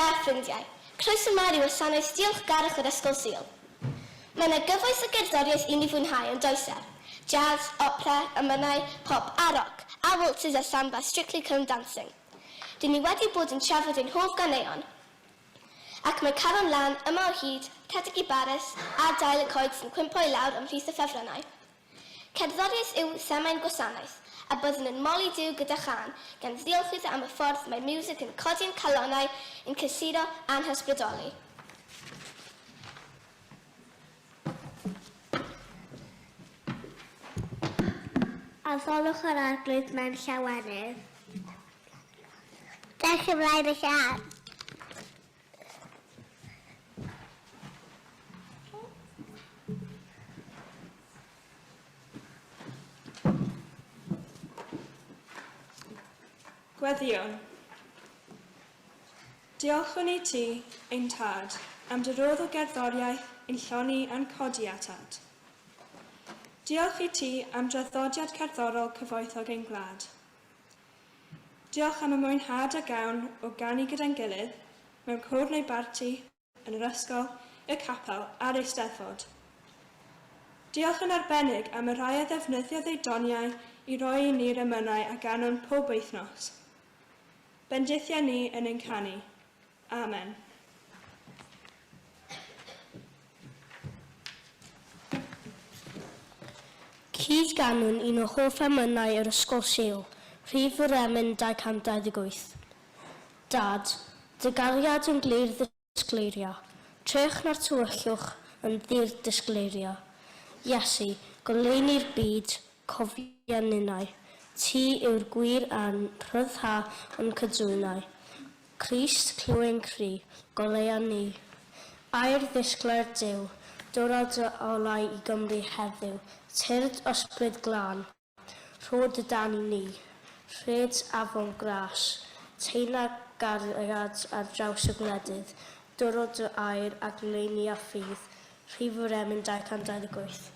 da, ffrindiau. Croeso mawr i wasanaeth diolchgarwch yr Ysgol Sul. Mae 'na gyfoeth o gerddoriaeth i ni fwynhau yn does e? Jazz, opera, emynau, pop a roc, a waltzes a samba, Strictly Come Dancing. Dyn ni wedi bod yn trafod ein hoff ganeuon. Ac mae Caron Lan yma o hyd, rhedeg i Baris, a dail y coed sy'n cwympo i lawr ymhlith y ffefrynnau. Cerddoriaeth yw thema'n gwasanaeth, a byddwn yn moli Duw gyda chân, gan ddiolch iddo am y ffordd mae miwsig yn codi'n calonnau, ein cysuro a'n hysbrydoli. Addolwch yr Arglwydd mewn llawenydd. Dewch ymlaen y llall. Gweddïwn. Diolchwn i ti, ein Tad, am dy rodd o gerddoriaeth i'n llonni a'n codi atat. Diolch i ti am draddodiad cerddorol cyfoethog ein gwlad. Diolch am y mwynhad a gawn o ganu gyda'n gilydd, mewn côr neu barti, yn yr ysgol, y capel a'r eisteddfod. Diolch yn arbennig am y rhai a ddefnyddiodd eu doniau i roi i ni'r emynau a ganwn pob wythnos. Bendithia ni yn ein canu. Amen. Cyd-ganwn un o hoff emynau yr Ysgol Sul, Rhif yr Emyn 228. Dad, dy gariad yn glir ddisgleiria, Trech na'r tywyllwch yn ddur disgleiria. Iesu, goleuni'r byd, cofia ninnau, Ti yw'r gwir a'n rhyddha o'n cydwynau. Crist, clyw ein cri, goleua ni. Aur ddisglair Duw, dwra dy olau i Gymru heddiw, Tyrd, Ysbryd Glân. Rho dy dan i ni. Rhed afon gras, teina gariad ar draws y gwledydd, Dwro dy air a goleuni a ffydd, Rhif yr emyn 228.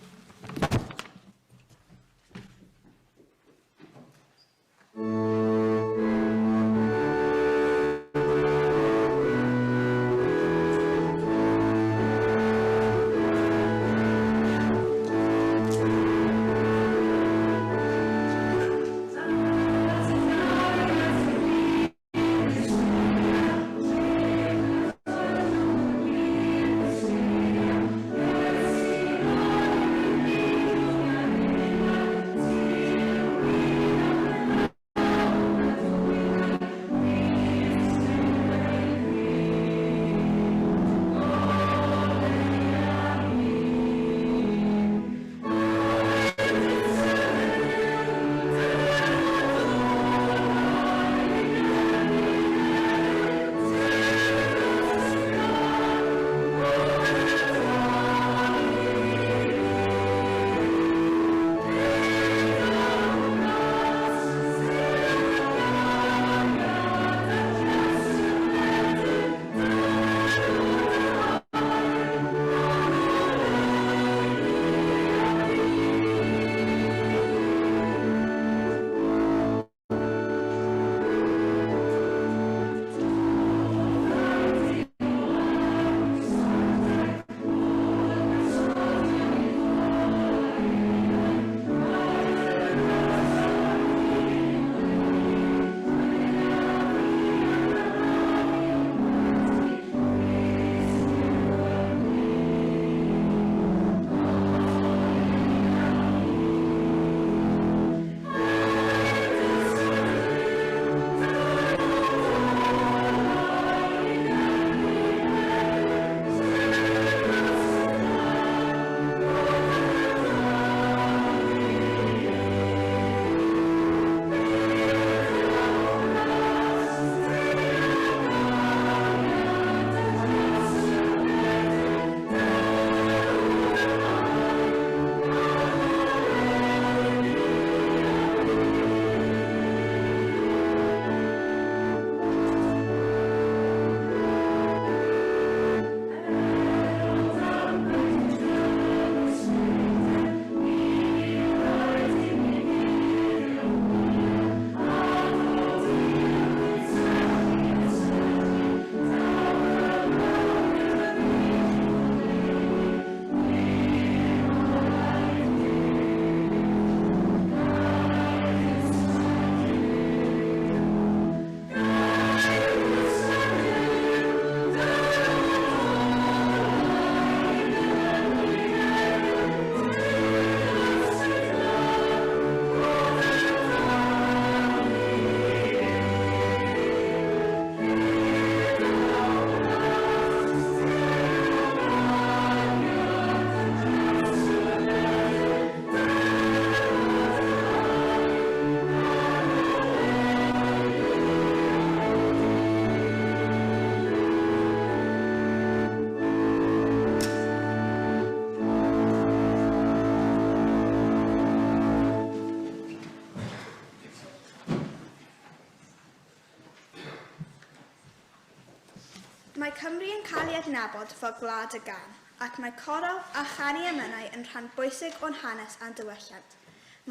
Mae Cymru yn cael ei adnabod fel gwlad y gân, ac mae corawl a chanu emynau yn rhan bwysig o'n hanes a'n diwylliant.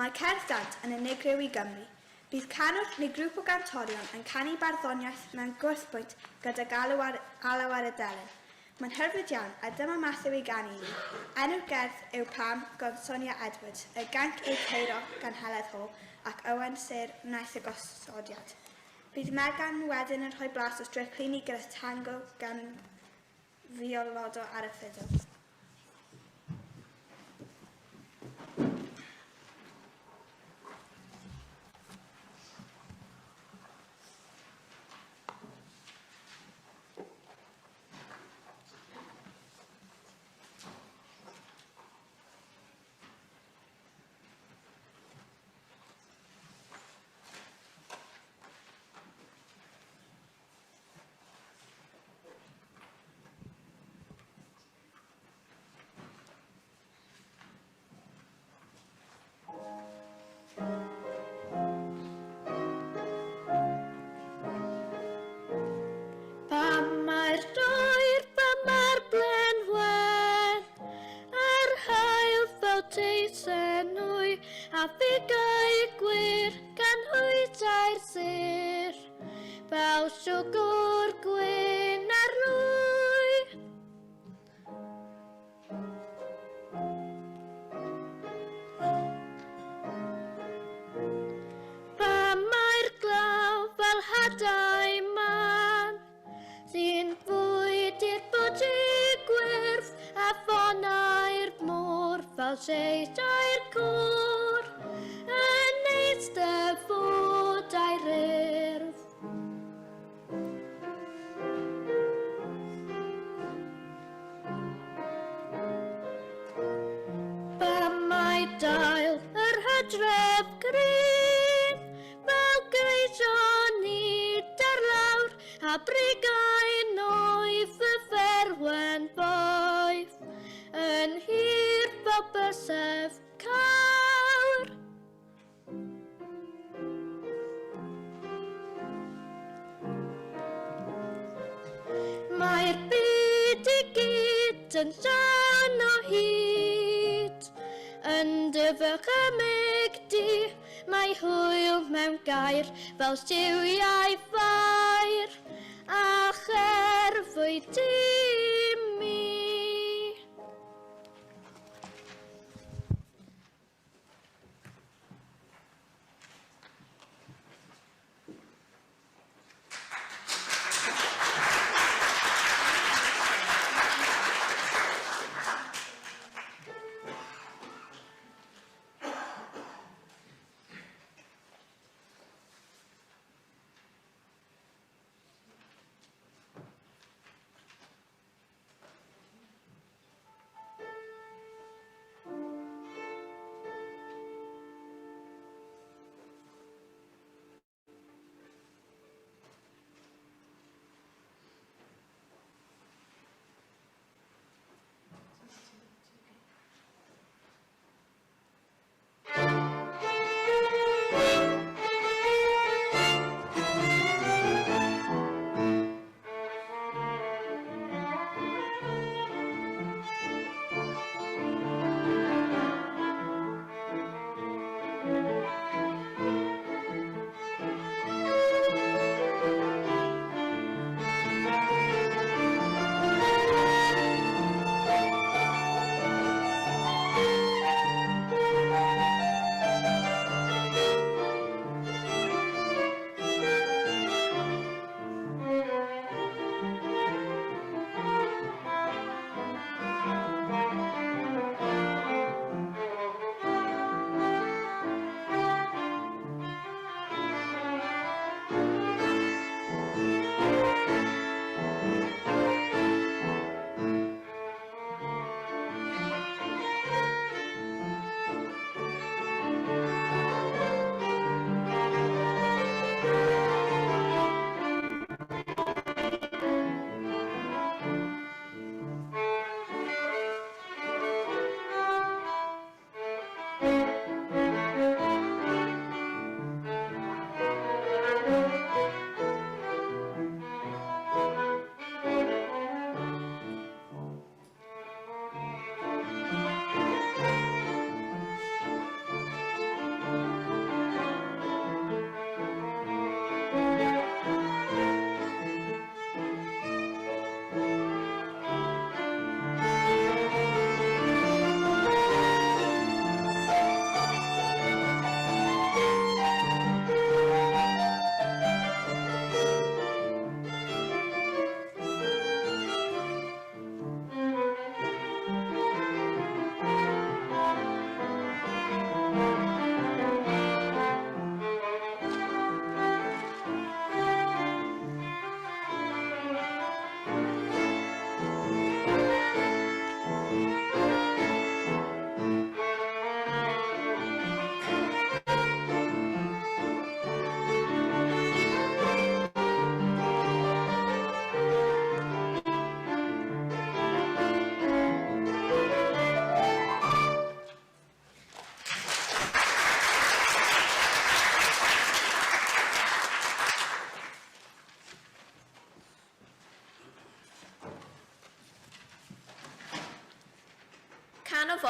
Mae cerdd dant yn unigryw i Gymru. Bydd canwr neu grŵp o gantorion yn canu barddoniaeth mewn gwrthbwynt gyda galw ar alaw ar y delyn. Mae'n hyfryd iawn, a dyma Matthew i ganu i ni. Enw'r gerdd yw Pam gan Sonia Edwards, y gainc yw Ceiro gan Heledd Hall, ac Owen Syr wnaeth y gosodiad. Bydd Megan wedyn yn rhoi blas o Strictly ni gyda tango gan Violodo ar y ffidl. Pam mae'r doer, pam mae'r blen wen, a'r haul fel teisen hwy, a figau gwir gan hwytau'r sir, fel siwgr gwyn ar lwy. Pam mae'r glaw fel hadau man, sy'n fwyd i'r bwti gwyrdd a ffonau'r môr fel lleisiau'r côr yn eisteddfodau'r urdd. Pam mae dail yr hydref gryn fel geision i dar lawr a brigau noeth y ferwen boeth yn hir fel bysedd cawr. Mae'r byd i gyd yn llawn o hyd. Yn dy fychymyg di, mae hwyl mewn gair fel lliwiau ffair a cherfwyd ti mi.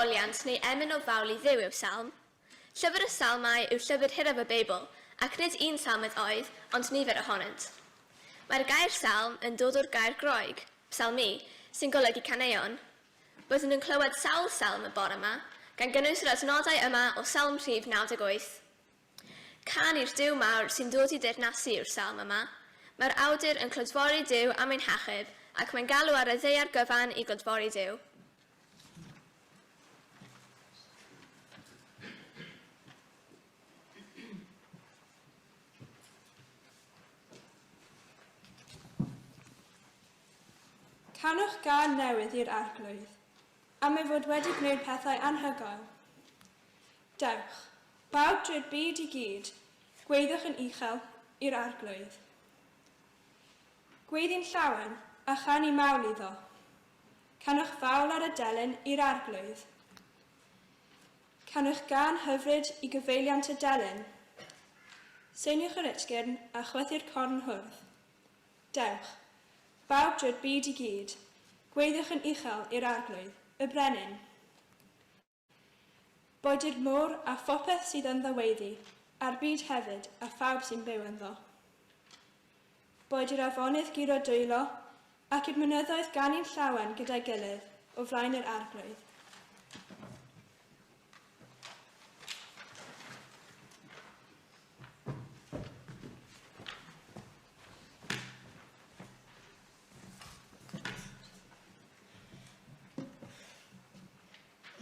moliant neu emyn o fawl i Dduw yw salm. Llyfr y Salmau yw llyfr hiraf y Beibl, ac nid un salmydd oedd, ond nifer ohonynt. Mae'r gair salm yn dod o'r gair Groeg, psalmi, sy'n golygu caneuon. Byddwn yn clywed sawl salm y bore yma, gan gynnwys yr adnodau yma o Salm rhif 98. Cân i'r Duw mawr sy'n dod i deyrnasu yw'r salm yma. Mae'r awdur yn clodfori Duw am ein hachub, ac mae'n galw ar y ddaear gyfan i glodfori Duw. Canwch gân newydd i'r Arglwydd, am ei fod wedi gwneud pethau anhygoel. Dewch, bawb drwy'r byd i gyd, gwaeddwch yn uchel i'r Arglwydd. Gweiddi'n llawen a chanu mawl iddo. Canwch fawl ar y delyn i'r Arglwydd. Canwch gân hyfryd i gyfeiliant y delyn. Seiniwch yr utgyrn a chwythu'r corn hwrdd. Dewch, bawb drwy'r byd i gyd, gwaeddwch yn uchel i'r Arglwydd, y Brenin. Boed i'r môr a phopeth sydd ynddo weiddi, a'r byd hefyd, a phawb sy'n byw ynddo. Boed i'r afonydd guro dwylo, ac i'r mynyddoedd ganu'n llawen gyda'i gilydd o flaen yr Arglwydd.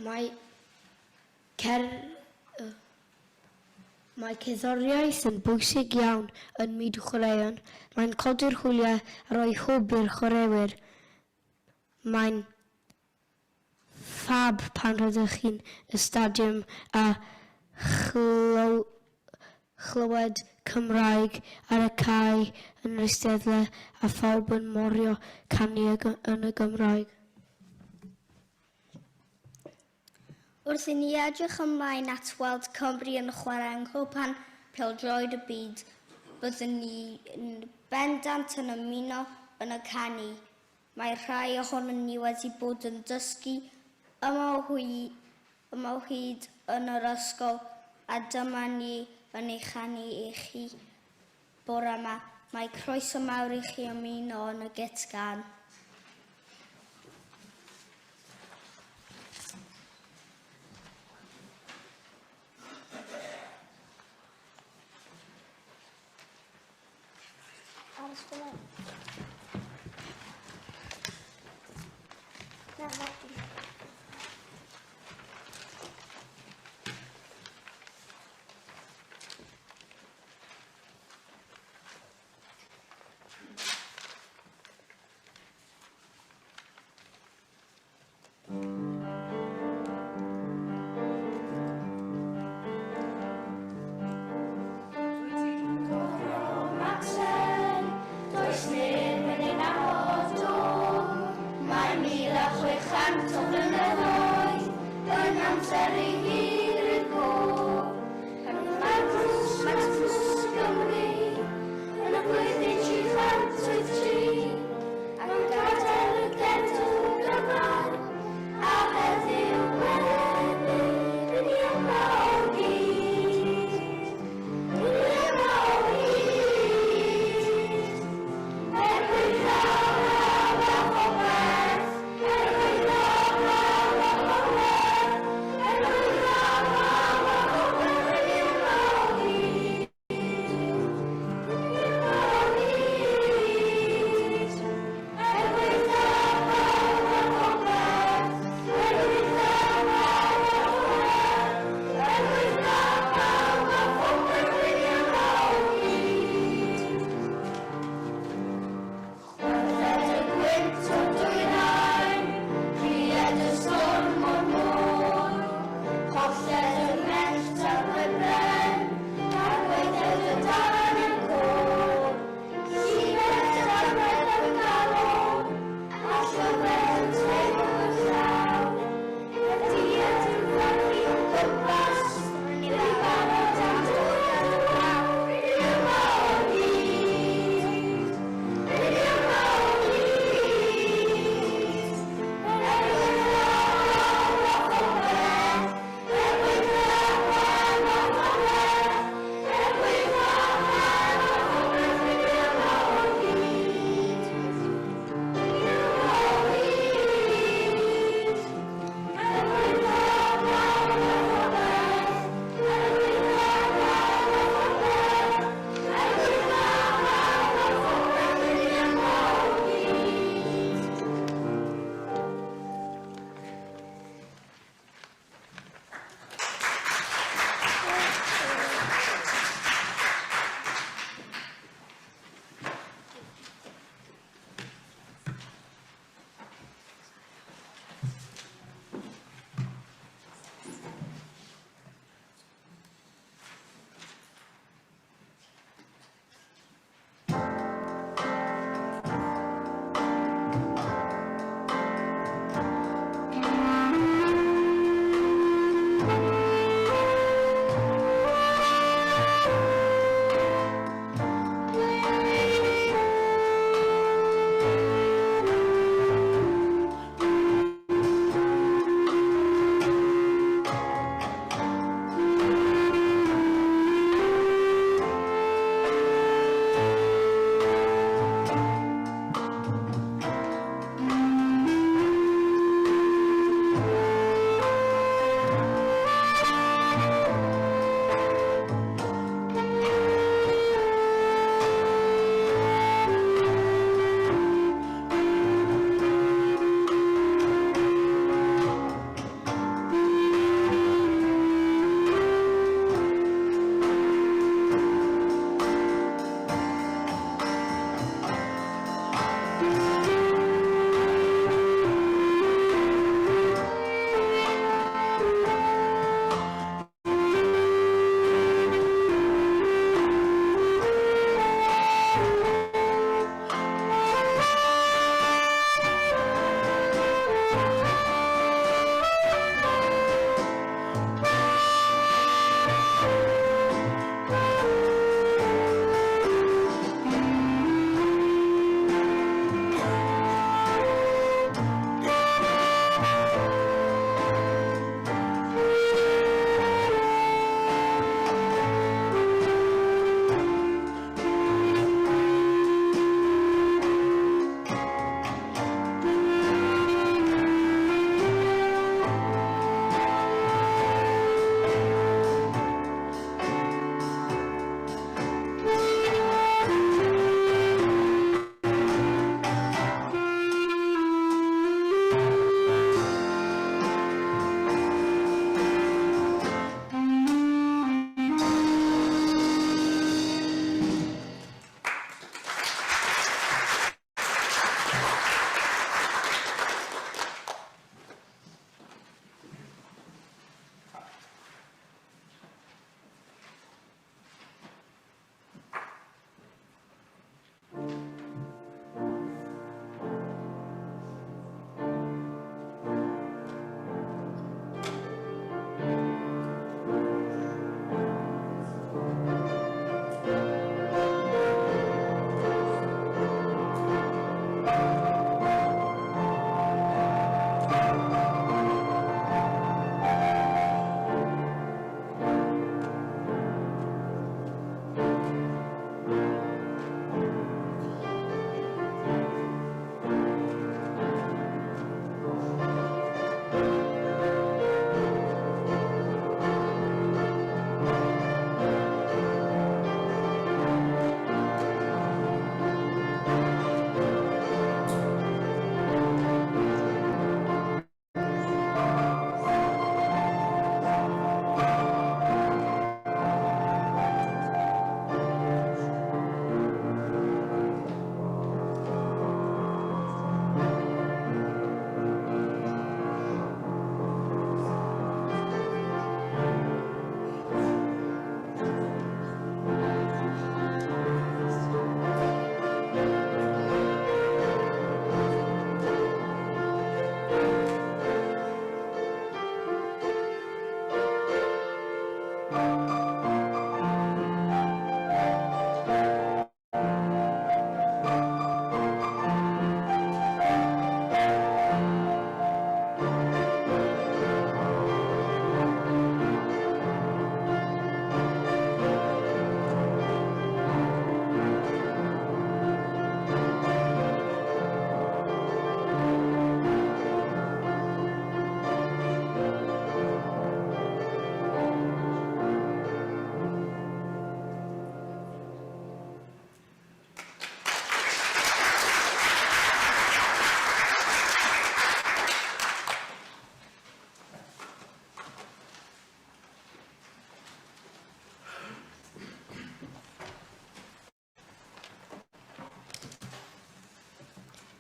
Mae cer- Mae cerddoriaeth yn bwysig iawn yn myd chwaraeon. Mae'n codi'r hwyliau a rhoi hwb i'r chwaraewyr. Mae'n ffab pan rydych chi'n y stadiwm a chlywed Cymraeg ar y cae yn yr eisteddle a phawb yn morio canu yn y Gymraeg. Wrth i ni edrych ymlaen at weld Cymru yn chwarae yng Nghwpan Pêl-droed y Byd, byddwn ni'n bendant yn ymuno yn y canu. Mae rhai ohonon ni wedi bod yn dysgu yma o hyd yn yr ysgol a dyma ni yn ei chanu i chi bore yma. Mae croeso mawr i chi ymuno yn y gytgan. Aros fel 'na. Na, na. Does neb yn ei nabod o. Mae 1,600 o flynyddoedd yn amser i hir i'r gof. Pan wnaeth Magnus Gymru yn y flwyddyn 383 ac yn gadael y genedl gyfan a heddiw eleni rydyn ni yma o hyd. Rydyn ni yma o hyd. Er gwaethaf pawb a phopeth, er gwaethaf pawb a phopeth, er gwaethaf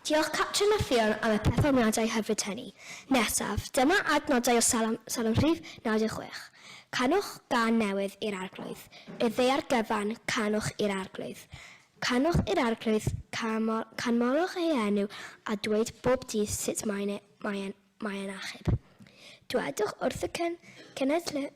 Diolch Catrin a Ffion am y perfformiadau hyfryd hynny. Nesaf, dyma adnodau o Salm, Salm rhif 96. Canwch gân newydd i'r Arglwydd. Y ddaear gyfan, canwch i'r Arglwydd. Canwch i'r Arglwydd, canmolwch ei enw, a dweud bob dydd sut mae'n e, mae e'n mae e'n achub. Dwedwch wrth y cen, cenedl,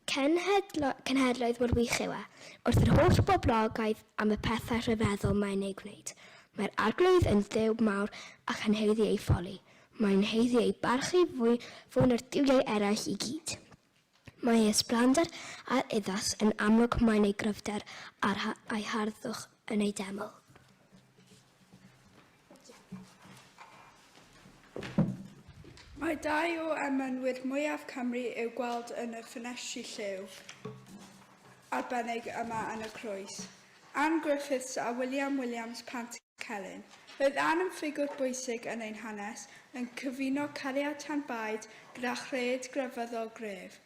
Cenhedlo, cenhedloedd mor wych yw e, wrth yr holl boblogaidd am y pethau rhyfeddol mae'n eu gwneud. Mae'r Arglwydd yn Dduw mawr ac yn haeddu ei foli. Mae'n haeddu ei barchu fwy, fwy na'r duwiau eraill i gyd. Mae ei ysblander a'r urddas yn amlwg mae'n ei gryfder a'r, a'i harddwch yn ei deml. Mae dau o emynwyr mwyaf Cymru i'w gweld yn y ffenestri lliw arbennig yma yn y Crwys. Ann Griffiths a William Williams Pantycelyn. Roedd Ann yn ffigwr bwysig yn ein hanes, yn cyfuno cariad tanbaid gyda chred grefyddol gref.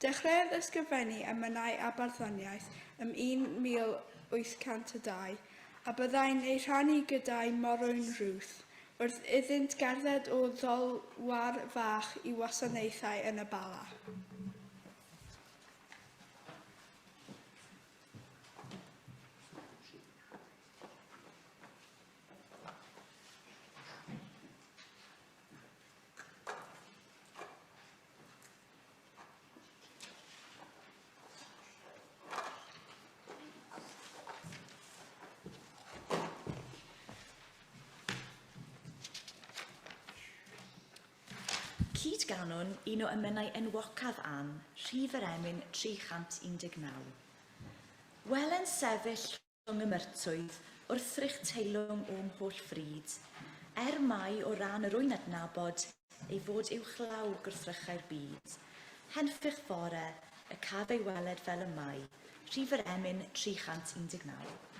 Dechreuodd ysgrifennu emynau a barddoniaeth ym 1802, a byddai'n eu rhannu gyda'i morwyn Ruth, wrth iddynt gerdded o Ddolwar Fach i wasanaethau yn y Bala. Cyd-ganwn un o emynau enwocaf Ann, rhif yr emyn 319. Wele'n sefyll Rhwng y myrtwydd, wrthrych teilwng o'm holl fryd, er mai o ran yr wy'n adnabod ei fod uwchlaw gwrthrychau'r byd, henffych fore, y caf ei weled fel y mae, rhif yr emyn 319.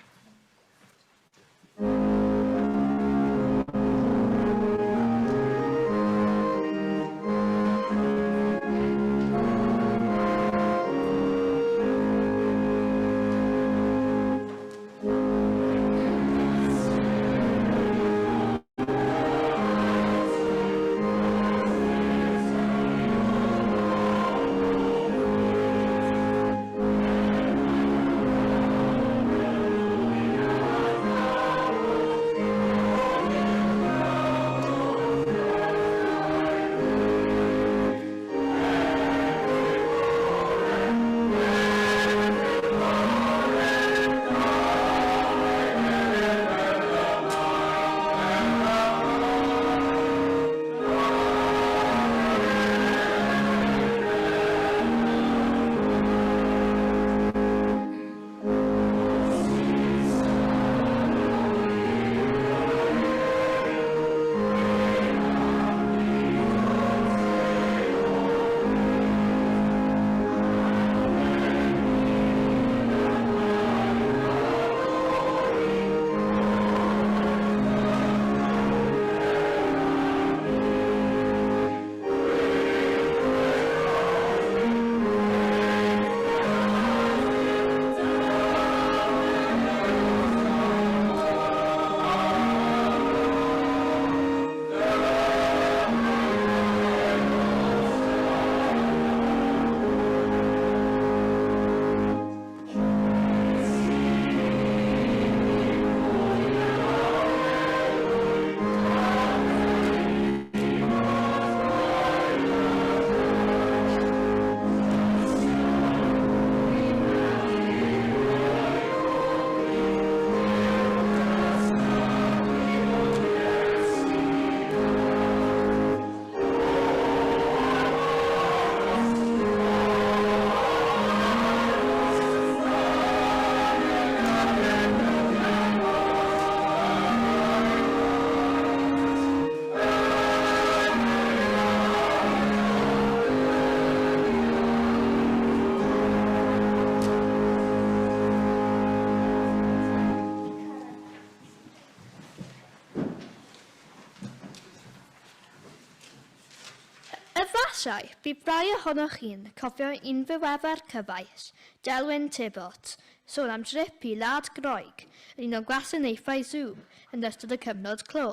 Efallai, bydd rai ohonoch chi'n cofio un ddiweddar cyfaill, Delwyn Tibbot, sôn am drip i Wlad Groeg yn un o gwasanaethau Zoom yn ystod y cyfnod clo.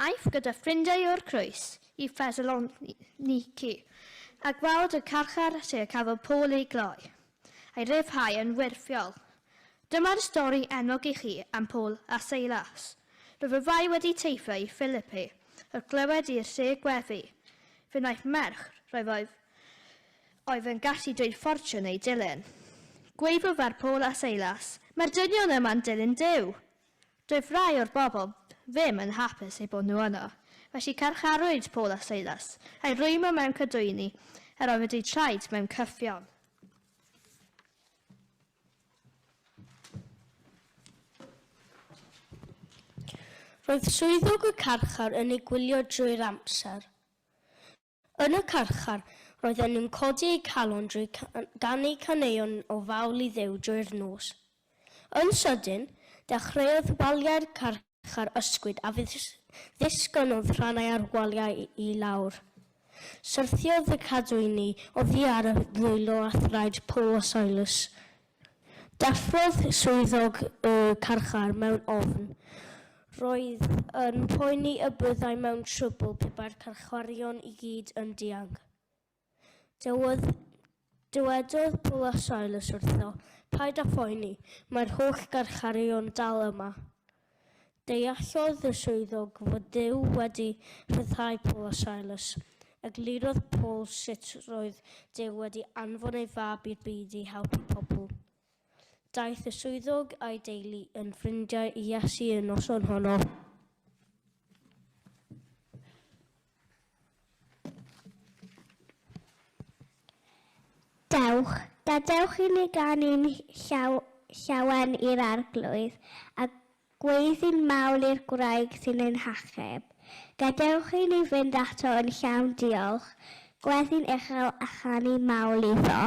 Aeth gyda ffrindiau o'r Crwys i Thessaloniki a gweld y carchar lle y cafodd Paul ei gloi, a'i ryddhau yn wyrthiol. Dyma'r stori enwog i chi am Paul a Seilas. Roedd y ddau wedi teithio i Philippi wrth glywed i'r lle gweddi. Fe wnaeth merch roedd oedd oedd yn gallu dweud ffortiwn ei dilyn. Gweiddodd ar Paul a Seilas, Mae'r dynion yma'n dilyn Duw! Doedd rhai o'r bobl ddim yn hapus eu bod nhw yno, felly carcharwyd Paul a Seilas, a'u rhwymo mewn cadwyni, a roeddent eu traed mewn cyffion. Roedd swyddog y carchar yn eu gwylio drwy'r amser. Yn y carchar, roedden nhw'n codi eu calon drwy ganu caneuon o fawl i Dduw drwy'r nos. Yn sydyn, dechreuodd waliau'r carchar ysgwyd a ddisgynnodd rhannau ar waliau i lawr. Syrthiodd y cadwyni oddi ar y ddwylo a thraed Paul a Silas. Deffrodd swyddog y carchar mewn ofn. Roedd yn poeni y byddai mewn trwbl pe bai'r carcharion i gyd yn dianc. Dywedodd Paul a Silas wrtho, Paid â phoeni, mae'r holl garcharion dal yma. Deallodd y swyddog fod Duw wedi rhyddhau Paul a Silas. Eglurodd Paul sut roedd Duw wedi anfon ei fab i'r byd i helpu pobl. Daeth y swyddog a'i deulu yn ffrindiau i Iesu y noson honno. Dewch, gadewch i ni ganu'n llawen i'r Arglwydd, a gweiddi'n mawl i'r gwraig sy'n ein hachub. Gadewch i ni fynd ato yn llawn diolch, gweddi'n uchel a chanu mawl iddo.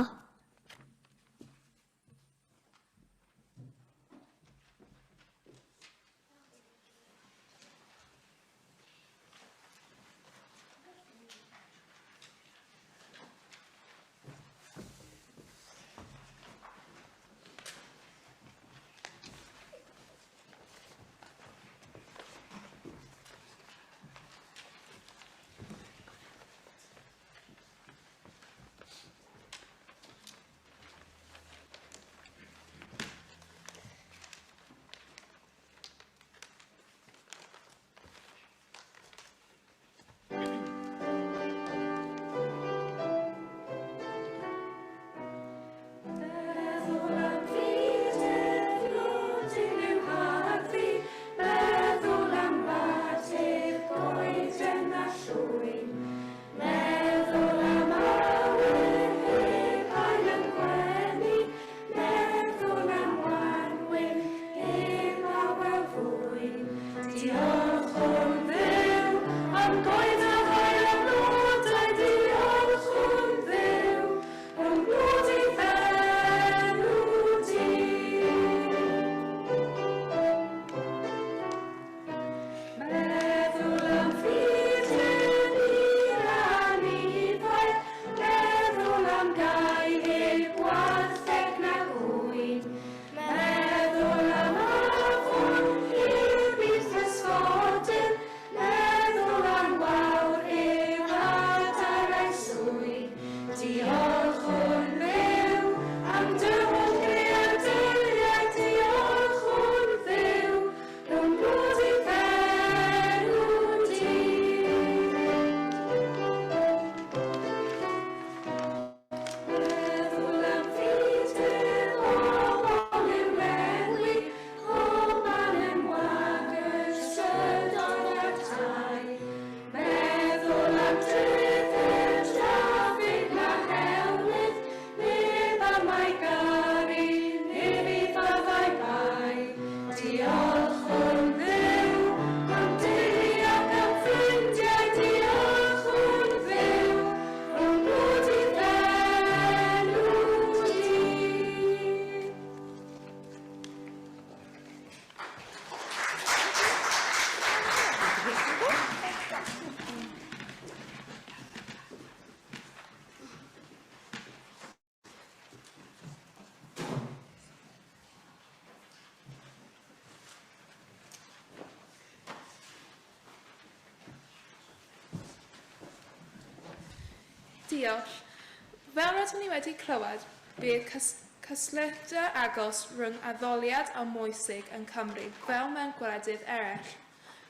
Diolch. Fel rydyn ni wedi clywed, bydd cysylltiad agos rhwng addoliad a moesig yn Cymru fel mewn gwledydd eraill.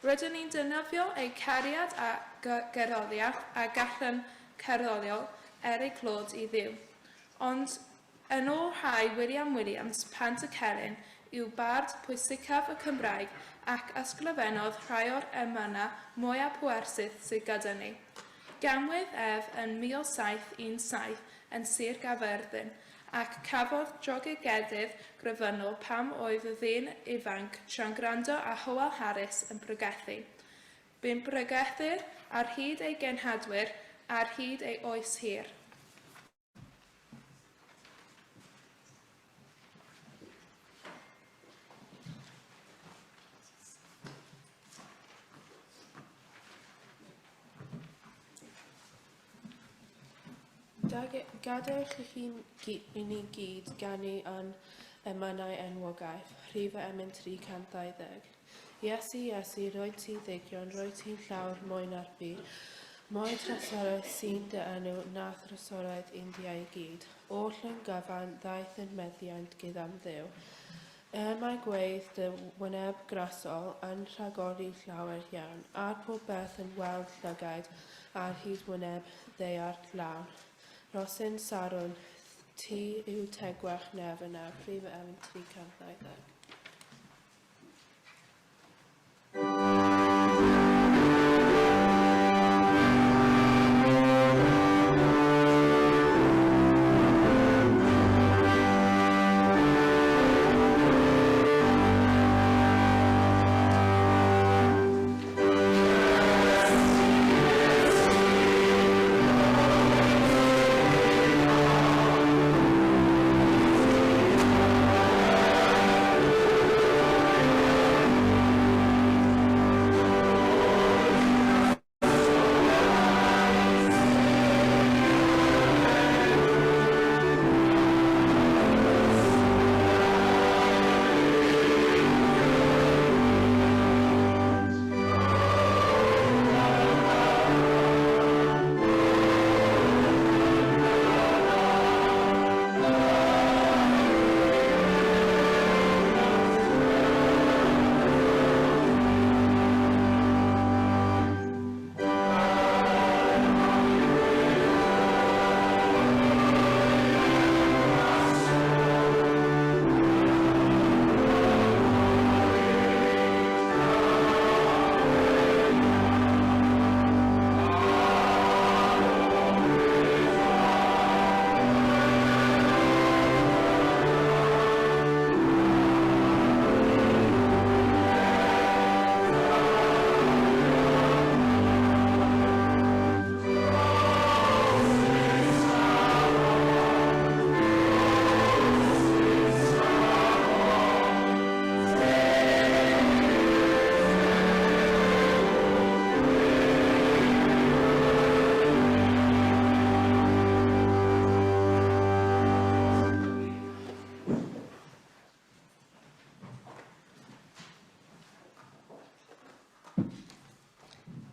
Rydyn ni'n defnyddio eu cariad a gerddoriaeth a gallwn cerddoriol er eu clod i Dduw. Ond yn ôl rhai William Williams, Pant y Celyn yw bard pwysicaf y Cymraeg ac ysgrifennodd rhai o'r emynau mwyaf pwersydd sydd gyda ni. Ganwyd ef yn 1717 yn Sir Gaerfyrddin ac cafodd drogedigaeth grefyddol pam oedd y ddyn ifanc tra'n gwrando ar Hywel Harris yn pregethu. Bu'n pregethu ar hyd ei genhadwyr ar hyd ei oes hir. Gadewch i chi i ni gyd ganu yn emynau enwogaeth, rhif y emyn 320. Iesu, Iesu, rwyt ti ddigion, rwyt ti'n llawr mwy na'r byd. Mwy trysorau sy'n dy enw na thrysorau'r India i gyd. Oll yn gyfan ddaeth yn meddiant gyda'n Dduw. Er mae gwedd dy wyneb grasol yn rhagori llawer iawn, a'r pob beth yn weld llygaid ar hyd wyneb ddaear lawn. Rhosyn Saron, ti yw tegwach nef y nef, rhif emyn 320.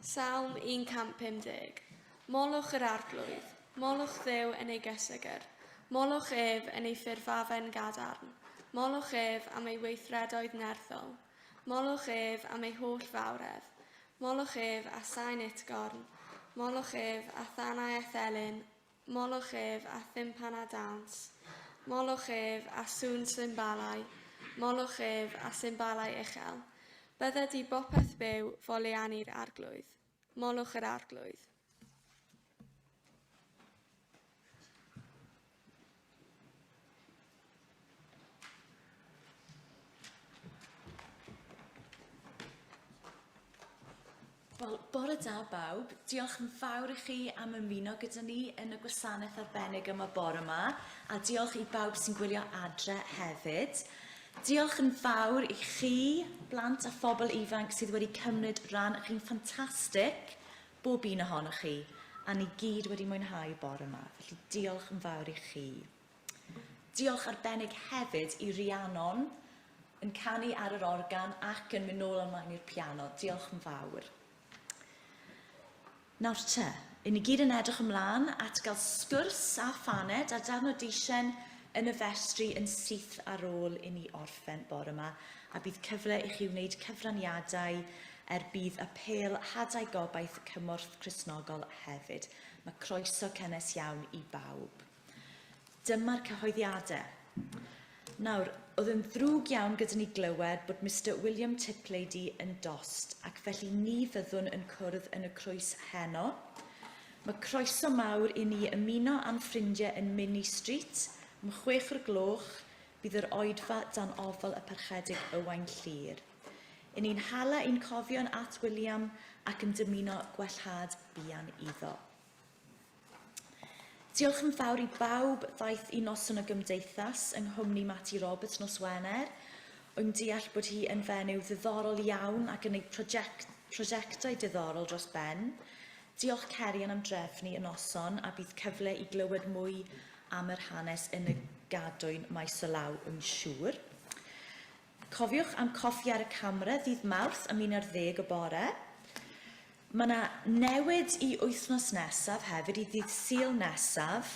Salm 150. Molwch yr Arglwydd, molwch Dduw yn ei gysegr, molwch ef yn ei ffurfafen gadarn, molwch ef am ei weithredoedd nerthol, molwch ef am ei holl fawredd, molwch ef a sain utgorn, molwch ef a thanau a thelyn, molwch ef a thympan a dawns, molwch ef a sŵn symbalau, molwch ef a symbalau uchel. Bydded i bopeth byw foliannu'r Arglwydd. Molwch yr Arglwydd. Wel, bore da bawb. Diolch yn fawr i chi am ymuno gyda ni yn y gwasanaeth arbennig yma bore yma, a diolch i bawb sy'n gwylio adre hefyd. Diolch yn fawr i chi, blant a phobl ifanc sydd wedi cymryd rhan. Chi'n ffantastig, bob un ohonoch chi, a ni gyd wedi mwynhau bore yma. Felly diolch yn fawr i chi. Diolch arbennig hefyd i Rhiannon yn canu ar yr organ ac yn mynd nôl ymlaen i'r piano. Diolch yn fawr. Nawr te, Yn ni gyd yn edrych ymlaen at gael sgwrs a phaned a darn o deisen yn y festri yn syth ar ôl i ni orffen bore yma, a bydd cyfle i chi wneud cyfraniadau er budd apêl Hadau Gobaith Cymorth Cristnogol hefyd. Mae croeso cynnes iawn i bawb. Dyma'r cyhoeddiadau. Nawr, oedd yn ddrwg iawn gyda ni glywed bod Mister William Tiplady yn dost, ac felly ni fyddwn yn cwrdd yn y Crwys heno. Mae croeso mawr i ni ymuno â'n ffrindiau yn Minnie Street am chwech o'r gloch, bydd yr oedfa dan ofal y Parchedig Ywain Llŷr. I ni'n hala ein cofion at William ac yn dymuno gwellhad buan iddo. Diolch yn fawr i bawb ddaeth i noson y gymdeithas yng nghwmni Matty Roberts nos Wener. Wy'n deall bod hi yn fenyw ddiddorol iawn ac yn gwneud prosiect, prosiectau diddorol dros ben. Diolch Cerian am drefnu y noson a bydd cyfle i glywed mwy am yr hanes yn y gadwyn maes o law wy'n siŵr. Cofiwch am Coffi ar y Camera ddydd Mawrth am 11 y bore. Mae yna newid i wythnos nesaf hefyd, i ddydd Sul nesaf.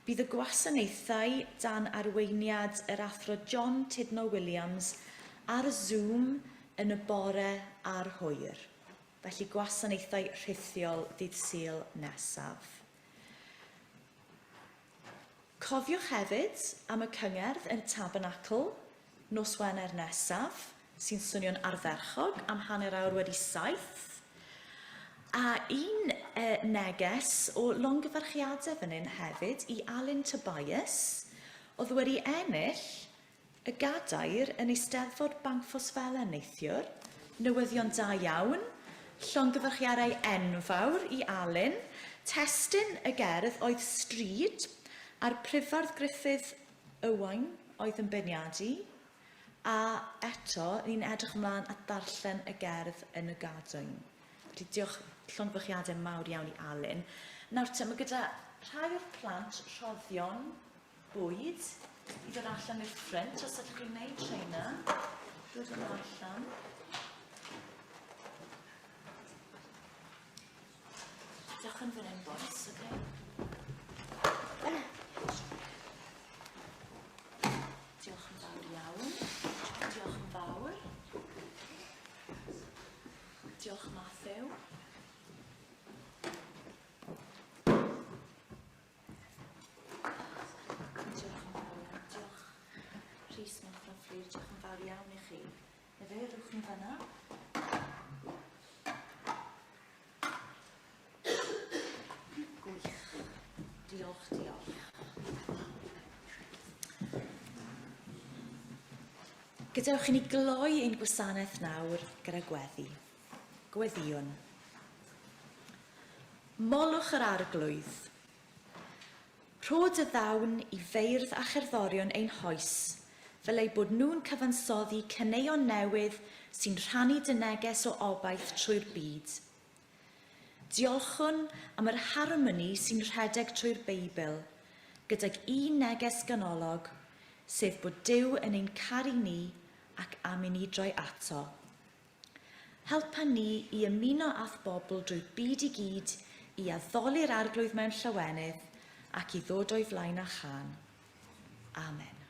Bydd y gwasanaethau dan arweiniad yr Athro John Tudno Williams ar Zoom yn y bore a'r hwyr. Felly gwasanaethau rhithiol ddydd Sul nesaf. Cofiwch hefyd am y cyngerdd yn y Tabernacl nos Wener nesaf, sy'n swnio'n ardderchog am 7:30. A un e, neges o longyfarchiadau fan hyn hefyd i Alun Tobias, oedd wedi ennill Y gadair yn Eisteddfod Bancffosfelen neithiwr. Newyddion da iawn. Llongyfarchiadau enfawr i Alun. Testun y gerdd oedd Stryd, a'r Prifardd Gruffydd Owain oedd yn beirniadu. A eto, ni'n edrych ymlaen at ddarllen y gerdd yn y gadwyn. Felly diolch, llongyfarchiadau mawr iawn i Alun. Nawr te, mae gyda rhai o'r plant rhoddion bwyd i ddod allan i'r ffrynt, os ydych chi'n gwneud rheina, dod nhw allan. Diolch yn fan hyn, boys, oce? Okay? Diolch yn fawr iawn. Diolch yn fawr. Diolch, Matthew. Diolch yn fawr iawn. Diolch. Rhys, Maffra, Fflur, diolch yn fawr iawn i chi. Na fe, rhowch ni fanna. Gwych. Diolch, diolch. Gadewch i ni gloi ein gwasanaeth nawr gyda gweddi. Gweddïwn. Molwch yr Arglwydd. Rho dy ddawn i feirdd a cherddorion ein hoes, fel eu bod nhw'n cyfansoddi caneuon newydd sy'n rhannu dy neges o obaith trwy'r byd. Diolchwn am yr harmoni sy'n rhedeg trwy'r Beibl, gydag un neges ganolog, sef bod Duw yn ein caru ni ac am i ni droi ato. Helpa ni i ymuno â'th bobl drwy'r byd i gyd i addoli'r Arglwydd mewn llawenydd ac i ddod o'i flaen â chân. Amen.